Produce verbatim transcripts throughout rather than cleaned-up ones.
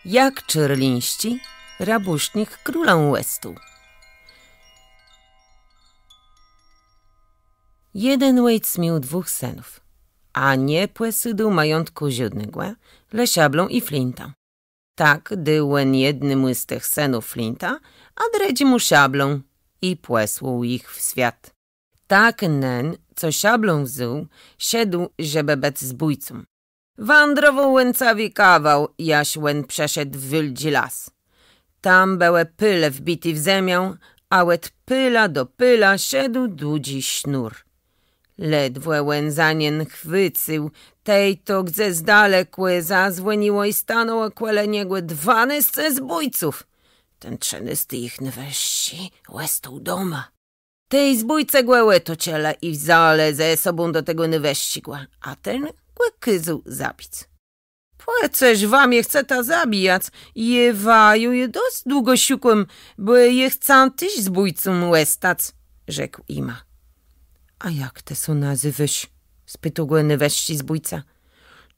Jak Czôrlińsczi rabùsznik królã òstôł. Jeden òjc miôł dwùch sënów, a nie pòsôdôł majątkù żódnégò, le szablã i flintã. Tak dôł òn jednémù z tëch sënów flintã, a drëdżémù szablã i pòsłôł jich w swiat. Tak nen, co szablã wzął, szedł, żebë bëc zbójcą. Wãdrowôł òn całi kawał, jaż òn przëszedł w wiôldżi las. Tam bëłë pôle wbité w zemiã, a òd pôla do pôla szedł dłudżi sznur. Ledwò òn za nen chwëcył, tej to gdzes dalekò zazwòniło i stanãło kòle niegò dwanôsce zbójców. Ten trzënôsti, jich nôwëższi, òstôł doma. Tej zbójcë gò òtoczëlë i wzãlë ze sobą do tegò nôwëższégò, a ten gò kôzôł zabic. Pò cëż wa mie chceta zabijac? Jô waju ju dosc długò szukóm, bò jô chcã téż zbójcą òstac, rzekł jima. A jak të sã nazywôsz? Spitôł gò nôwëższi zbójca.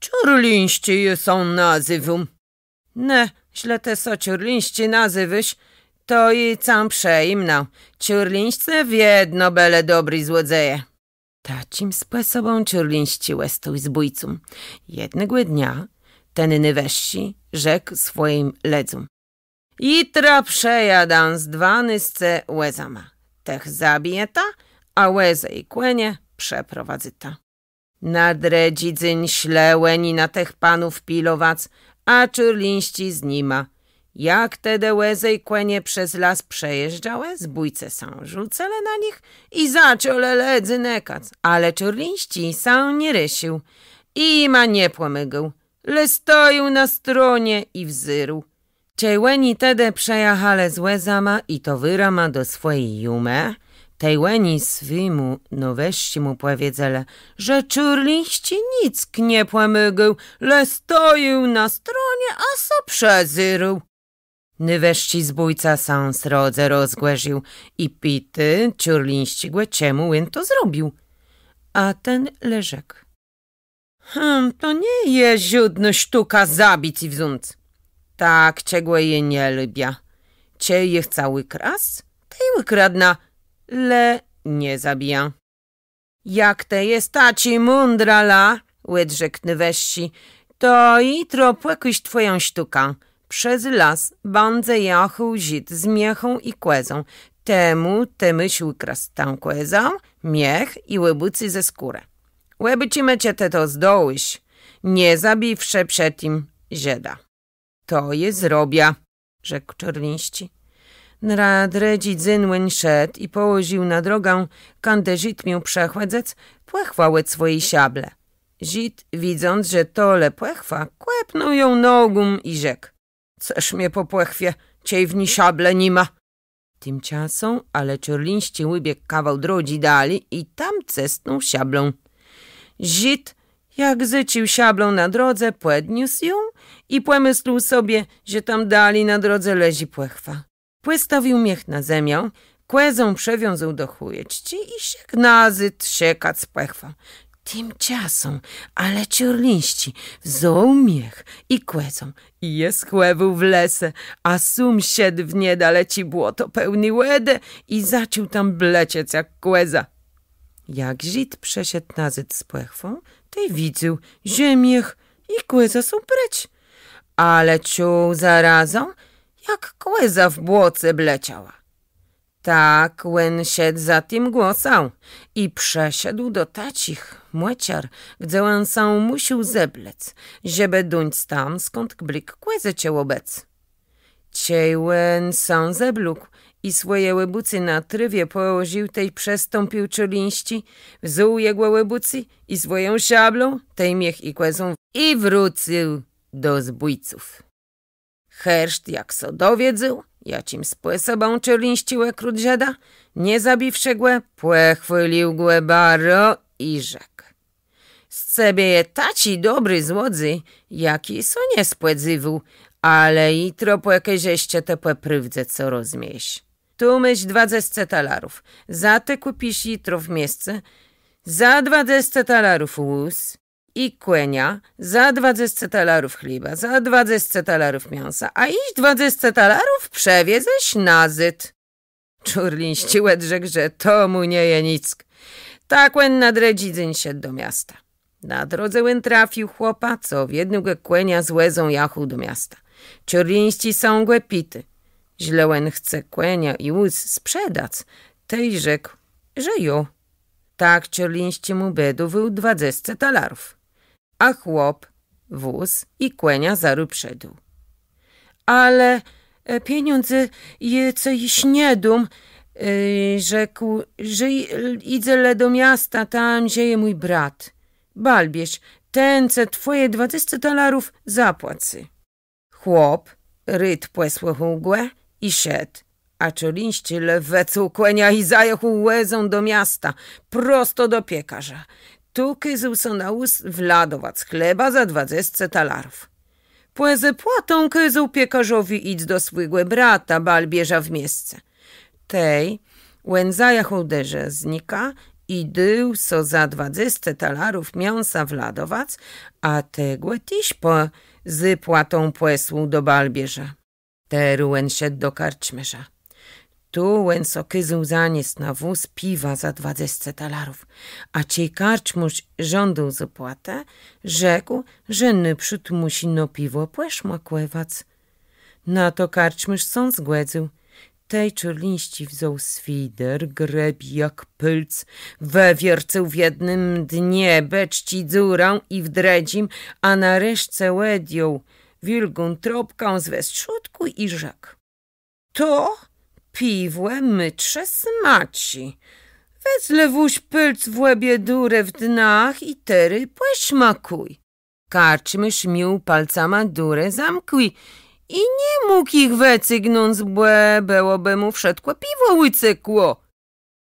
Czôrlińsczi jô sã nazywóm. Në, żlë të sã Czôrlińsczi nazywôsz, to jô cã przëjimnã. Czôrlińscë wiedno bëlë dobri złodzeje. Taczim spòsobã Czôrlińsczi òstôł zbójcą. Jednégò dnia ten nôwëższi rzekł swòjim lëdzóm: Jitro przëjadã z dwanôsce wòzama. Tëch zabijeta, a wòzë i kònie przëprowadzyta. Na drëdżi dzéń szlë òni na tëch panów pilowac, a Czôrlińsczi z nima. Jak tedë wòzë i kònie przez las przejéżdżałë, zbójcë sã rzucëlë na nich i zaczãlë lëdzy nëkac, ale Czôrlińsczi sã nie rësził i jima nie pòmôgôł, le stojôł na stronie i wzérôł. Czej òni tedë przëjachalë z wòzama i towôrama do swòji jómë, tej òni swémù nôwëższémù pòwiedzelë, że Czôrlińsczi nick nie pòmôgôł, le stojôł na stronie a sã przëzérôł. Nôwëższi zbójca sã srodze rozgòrził i pitôł Czôrlińsczégò, czemù òn to zrobił. A ten le rzekł: Hm, to nie je żódnô sztëka zabic i wząc. Tak czegò jô nie lubiã. Czej jô chcã wëkrasc, tej wëkradnã, le nie zabijã. Jak të jes taczi mądrala, òdrzekł nôwëższi, to jitro pòkôż twòjã sztëkã. Przez las bãdze jachôł Żid z miechã i kòzą. Temù të mùszisz wëkrasc tã kòzã, miech i òbùcé ze skórë. Òbôczimë, czë të to zdołôsz, nie zabiwszë przed tim Żëda. To jô zrobiã, rzekł Czôrlińsczi. Na drëdżi dzéń òn szedł i pòłożił na drogã, kądë Żid miôł przechòdzëc, pòchwã òd swòji szablë. Żid, widząc, że to le pòchwa, kòpnął jã nogą i rzekł: Cëż mie pò pòchwie, czej w ni szablë ni ma. Timczasã ale Czôrlińsczi wëbiegł kawał drodżi dali i tam cësnął szablą. Żid, jak zôcził szablã na drodze, pòdniósł jã i pòmëslôł sobie, że tam dali na drodze leżi pòchwa. Pòstawił miech na zemiã, kòzã przëwiązôł do chòjeczczi i szedł nazôd szëkac pòchwã. Timczasã ale Czôrlińsczi wzął miech i kòzã i je schòwôł w lese, a sóm szedł w niedaleczi błoto pełné wòdë i zaczął tam bleczec jak kòza. Jak Żid przëszedł nazôd z pòchwą, tej widzôł, że miech i kòza są precz. Ale czuł zarazã, jak kòza w błoce bleczała. Tak òn szedł za tim głosã i przëszedł do taczich mòczar, gdze òn sã mùszôł zeblec, żebë dóńc tam, skąd blik kòzë czëło bëc. Czej òn sã zeblôkł i swòje òbùcé na trôwie pòłożił, tej przëstąpił Czôrlińsczi, wzął jegò òbùcé i swòjã szablã, tej miech i kòzã i wrócył do zbójców. Herszt, jak sã dowiedzôł, jaczim spòsobã Czôrlińsczi òkrôdł Żëda, nie zabiwszë gò, pòchwôlił gò baro i rzekł: Z cebie je taczi dobri złodzéj, jaczi sã nie spòdzéwôł, ale jutro pòkôżesz jesz të pò prôwdze, co rozmiejesz. Tu môsz dwadzesce talarów. Za te kùpisz jutro w miesce za dwadzesce talarów wóz i kònia, za dwadzesce talarów chleba, za dwadzesce talarów miãsa, a jesz dwadzesce talarów przëwiezesz nazôd. Czôrlińsczi òdrzekł, że to mù nie je nick. Tak òn na drëdżi dzéń szedł do miasta. Na drodze òn trafił chłopa, co w jednégò kònia z wòzã jachôł do miasta. Czôrlińsczi sã gò pitôł, żlë òn chce kònia i wóz sprzedac, tej rzekł, że jo. Tak Czôrlińsczi mù bédowôł dwadzesce talarów. A chłop wóz i kònia zarô przedôł. Ale e, pieniãdzy jô cë jesz nie dóm, e, rzekł, że i- jidze le do miasta, tam żëje mój brat. Balbierz, ten cë twòje dwadzesce talarów zapłacy. Chłop rôd pòsłëchôł gò i szedł, a Czôrlińsczi le wëcął kònia i zajachôł wòzã do miasta, prosto do piekarza. Tu kôzôł so na wóz wladowac chleba za dwadzesce talarów. Pò zôpłatã kôzôł piekarzowi jic do swòjégò brata, balbierza w miesce. Tej òn zajachôł do rzeznika i dôł so za dwadzesce talarów miãsa wladowac, a tegò téż pò zôpłatã pòsłôł do balbierza. Terô òn szedł do karczmôrza. Tu òn so kôzôł zaniesc na wóz piwa za dwadzesce talarów, a czej karczmôrz żądôł zôpłatã, rzekł, że nôprzód mùszi no piwò pòszmakòwac. Na to karczmôrz sã zgòdzył. Tej Czôrlińsczi wzął swider, grëbi jak pôlc, wëwiercył w jednym dnie beczczi dzurã i w drëdżim, a nareszce òdjął wiôlgą trąbkã ze strzódkù i rzekł: „To piwò mądrze smaczi. Wez le włóż pôlc w òbie dzurë w dnach i terô pòszmakùj”. Karczmôrz miôł pôlcama dzurë zamkłé i nie mógł jich wëcygnąc, bò bëłobë mù wszëtkò piwò ùcekło.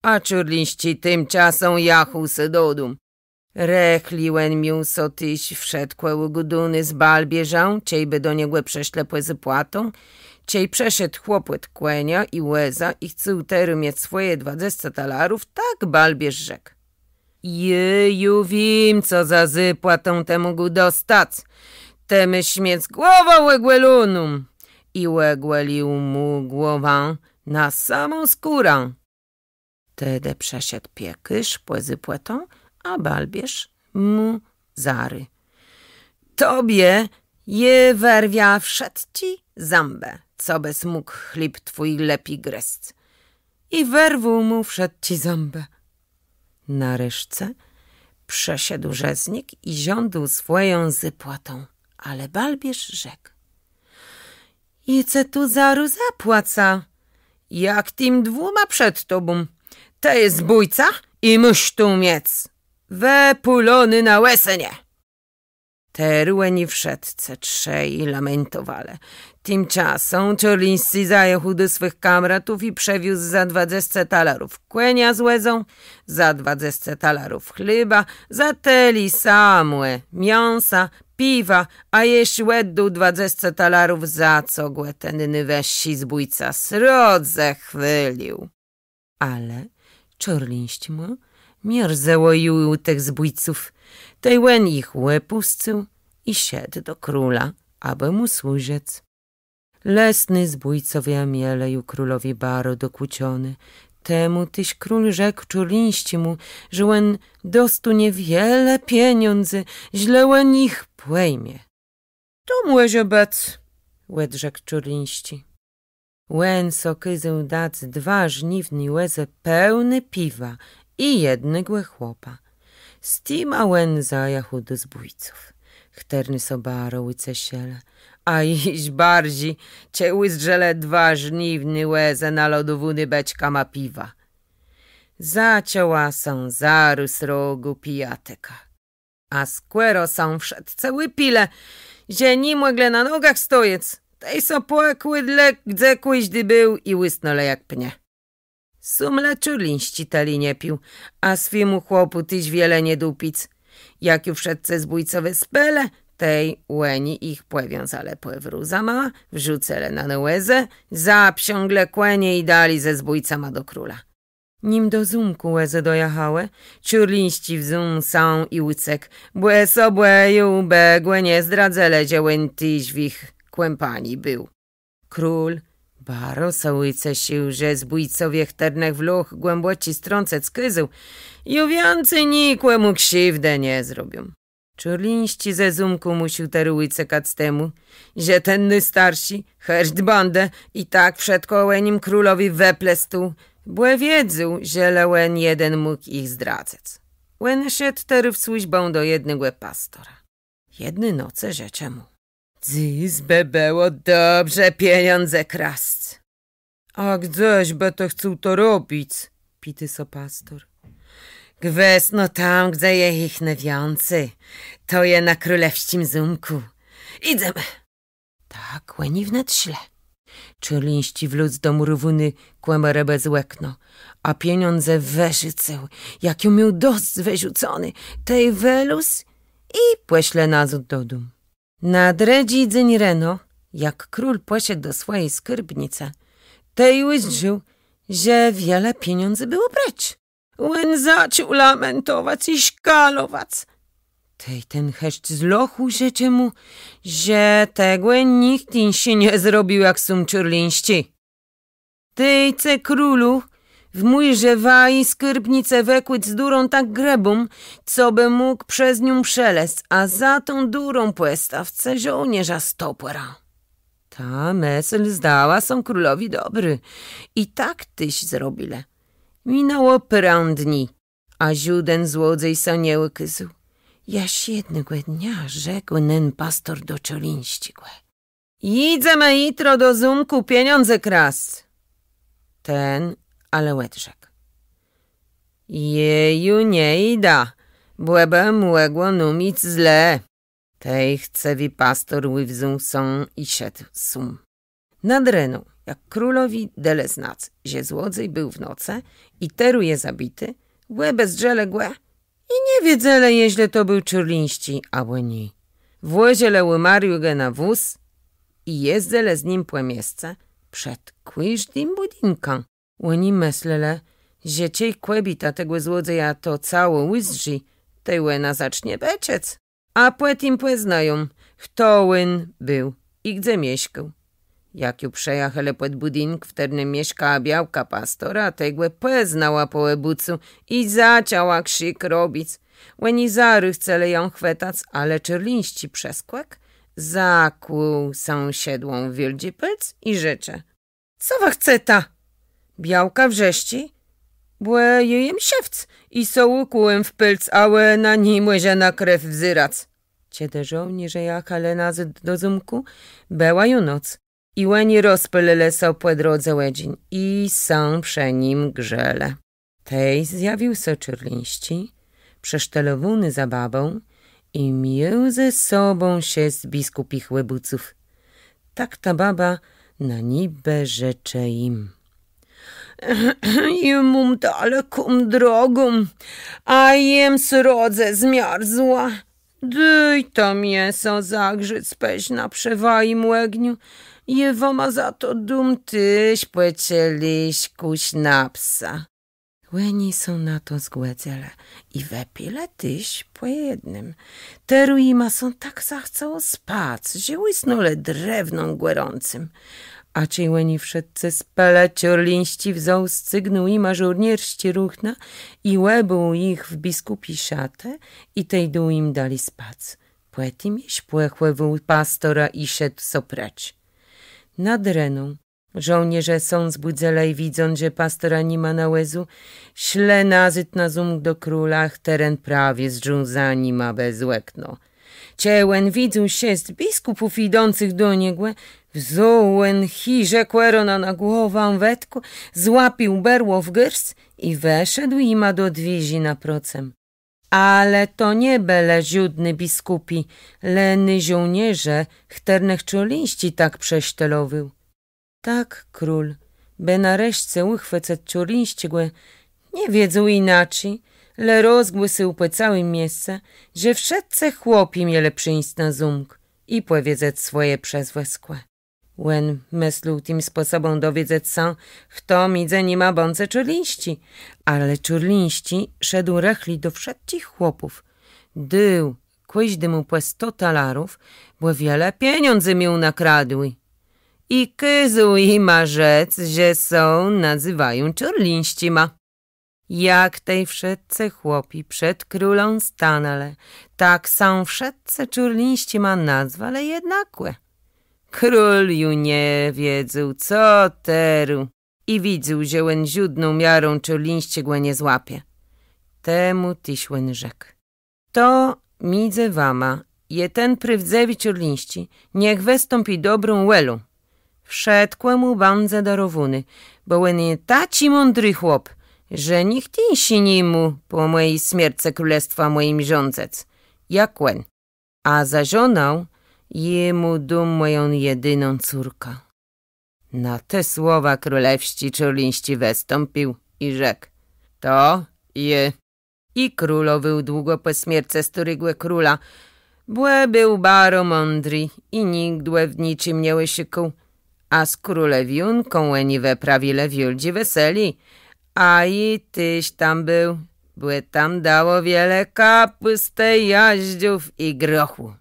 A Czôrlińsczi timczasã jachôł so do dóm. Rëchli òn miôł so téż wszëtkò ùgôdóné z balbierzã, czejbë do niegò przëszlë pò zôpłatã. Czej przëszedł chłop òd kònia i wòza i chcôł terô miec swòje dwadzesce talarów, tak balbierz rzekł: „Jô ju wiém, co za zôpłatã të mógł dostac. Të môsz miec głowã ògòloną”. I ògòlił mù głowã na samą skórã. Tedë przëszedł piekôrz pò zôpłatã, a balbierz mù zarô: „Tobie jô wërwiã wszëtczé zãbë, cobës mógł chléb twój lepi grëzc”. I wërwôł mù wszëtczé zãbë. Nareszce przëszedł rzeznik i żądôł swòjã zôpłatã, ale balbierz rzekł: „Jô cë to zarô zapłacã, jak tim dwùma przed tobą. Të jes zbójca i môsz to miec wëpôloné na łësënie”. Terô òni wszëtcë trzej lamentowalë. Timczasã Czôrlińsczi zajachôł do swëch kamratów i przëwiózł za dwadzesce talarów kònia z wòzã, za dwadzesce talarów chleba, za tëli samò miãsa, piwa, a jesz òddôł dwadzesce talarów, za co gò ten nôwëższi zbójca srodze chwôlił. Ale Czôrlińsczémù mierzëło ju ù tëch zbójców. Tej òn jich òpùscył i szedł do króla, abë mù służëc. Lesny zbójcowie mielë ju królowi baro dokùczoné. Temù téż król rzekł Czôrlińsczémù, że òn dostónie wiele pieniãdzy, żlë òn jich pòjmie. „To mòże bëc”, òdrzekł Czôrlińsczi. Òn so kôzôł dac dwa żniwné wòzë pełné piwa i jednégò chłopa. Z tima òn zajachôł do zbójców, chtërny so baro ùceszëlë, a jesz barżi, czej ùzdrzelë dwa żniwné wòzë nalodowóné beczkama piwa. Zaczãła sã zarô srogô pijatëka. A skòro sã wszëtcë ùpilë, że ni mòglë na nogach stojec, tej so pòkładlë, dze kòżdi béł, i ùsnãlë jak pnie. Sóm le Czôrlińsczi tëli nie pił, a swémù chłopù téż wiele nie dôł pic. Jak ju wszëtcë zbójcowie spelë, tej òni jich pòwiązalë pòwrózama, wrzucëlë na ne wòzë, zaprzãglë kònie i dali ze zbójcama do króla. Nim do zómkù wòzë dojachałë, Czôrlińsczi wzął sã i ùcekł, bò sã bòjôł, bë gò nie zdradzëlë, że òn téż w jich kòmpanii béł. Król baro sã ùcesził, że zbójcowie, chtërnëch w loch głãbòczi strącëc kôzôł, ju wiãcy nikòmù krziwdë nie zrobią. Czôrlińsczi ze zómkù mùszôł terô ùcekac temù, że ten nôstarszi, herszt bandë, i tak wszëtkò ò nim królowi wëplestł, bò wiedzôł, że le òn jeden mógł jich zdradzëc. Òn szedł terô w służbã do jednégò pastora. Jedny nocë rzecze mù: Dzys bë bëło dobrze pieniądze krasc. A gdzeż bë të chcôł to robic? Pitô sã pastor. Gwësno tam, gdze je jich nôwiãcy. To je na królewsczim zómkù. Jidzemë. Tak òni wnet szlë. Czôrlińsczi wlôzł do mùrowóny kòmòrë bez òkno, a pieniądze wërzucył, jak ju miôł dosc wërzuconé, tej wëlôzł i pòszlë nazôd do dóm. Na drëdżi dzéń reno, jak król pòszedł do swòji skôrbnicë, tej ùzdrzôł, że wiele pieniãdzy bëło precz. Òn zaczął lamentowac i szkalowac. Tej ten herszt z lochù rzecze mù, że tegò nicht jinszi nie zrobił jak sóm Czôrlińsczi. Tej cë, królu, w mùrze waji skôrbnicë wëkùc dzurã tak grëbą, cobë mógł przez nią przelezc, a za tą durą pòstawce żôłnérza z topòrã. Ta mësl zdała sã królowi dobrô i tak téż zrobilë. Minãło pôrã dni, a żóden złodzéj sã nie ùkôzôł. Jaż jednégò dnia rzekł nen pastor do Czôrlińsczégò: Jidzemë jutro do zómkù pieniądze krasc. Ten ale òdrzekł: Jô ju nie jidã, bò bë mògło nóm jic zle. Tej chcëwi pastor ùwzął sã i szedł sóm. Nad reną, jak królowi delë znac, że złodzéj béł w nocë i terô je zabiti, òbezdrzelë gò i nie wiedzelë, jeżlë to béł Czôrlińsczi abò nié. Włożëlë ùmarłégò na wóz i jezdzëlë z nim pò miesce, przed kòżdim bùdinkã. Òni mëslelë, że czej kòbiéta tegò złodzeja to cało ùzdrzi, tej òna zacznie beczec, a pòtim pòznają, chto òn béł i gdze mieszkôł. Jak ju przëjachelë pòd bùdink, w chtërnym mieszkała białka pastora, tej gò pòznała pò òbùcu i zaczãła krzik robic. Òni zarô chcelë jã chwëtac, ale Czôrlińsczi przeskòkł, zakłuł sã szëdłã w wiôldżi pôlc i rzecze: Co wa chceta? Białka wrzeszczi, bò jô jem szewc i sã ùkłułem w pôlc, a òna ni mòże na krew wzerac. Czedë żôłnérze jachelë nazôd do zómkù, bëła ju noc i òni rozpôlëlë sã pò drodze òdżin i sã przë nim grzelë. Tej zjawił sã Czôrlińsczi, przesztelowóny za babã, i miôł ze sobą szesc biskùpich òbùców. Tak ta baba na nibë rzecze jim: Jô móm daleką drogã, a jem srodze zmiarzła. Dôjta mie sã zagrzôc përznã przë wajim ògniu, jô wama za to dóm téż pò czeliszkù sznapsa. Òni sã na to zgòdzëlë i wëpilë téż pò jednym. Terô jima sã tak zachcało spac, że ùsnãlë drewną gòrącym. A czej òni wszëtcë spelë, Czôrlińsczi wzął, scygnął jima żôłnérsczé ruchna i òbùł jich w biskùpi szatë i tej dôł jim dali spac. Pòtim jesz pòchòwôł pastora i szedł so precz. Nad reną żôłnérze sã zbùdzëlë i widząc, że pastora ni ma na wòzu, szlë nazôd na zómk do króla, chtëren prawie zdrzôł za nima bez òkno. Czej òn widzôł szesc biskùpów jidącëch do niegò, wzął òn chiże kòrónã na głowã, wetkł, złapił berło w gôrsc i wëszedł jima do dwiérzi naprocëm. Ale to nie bëlë żódny biskùpi, le ny żôłnérze, chtërnëch Czôrlińsczi tak przesztelowôł. Tak król, bë nareszce ùchwëcëc Czôrlińsczégò, nie wiedzôł jinaczi, le rozgłosył pò całim miesce, że wszëtcë chłopi mielë przińc na zómk i pòwiedzec swòje przezwëskò. Òn mëslôł tim spòsobã dowiedzec sã, chto midzë nima bãdze Czôrlińsczi. Ale Czôrlińsczi szedł rëchli do wszëtczich chłopów. Dôł kòżdémù pò sto talarów, bò wiele pieniãdzy miôł nakradłé. I kôzôł jima rzec, że sã nazywają Czôrlińsczima. Jak tej wszëtcë chłopi przed królã stanãlë, tak sã wszëtcë Czôrlińsczima nazwelë jednakò. Król ju nie wiedzôł, co terô, i widzôł, że òn żódną miarą Czôrlińsczégò nie złapie. Temù téż òn rzekł: To midzë wama je ten prôwdzëwi Czôrlińsczi, niech wëstąpi dobrą wòlą. Wszëtkò mù bãdze darowóné, bò òn je taczi mądri chłop, że nicht jinszi ni mô pò mòji smiercë królestwã mòjim rządzëc, jak òn. A za żonã jemù dóm mòjã jedëną córkã. Na te słowa królewsczi Czôrlińsczi wëstąpił i rzekł: To je. I królowôł długò pò smiercë stôrégò króla, bò béł baro mądri i nigdë w niczim nie òszëkôł. A z królewiónką òni wëprawilë wiôldżé wesele, a jô téż tam béł, bò tam dało wiele kapùstë, jażdżów i grochù.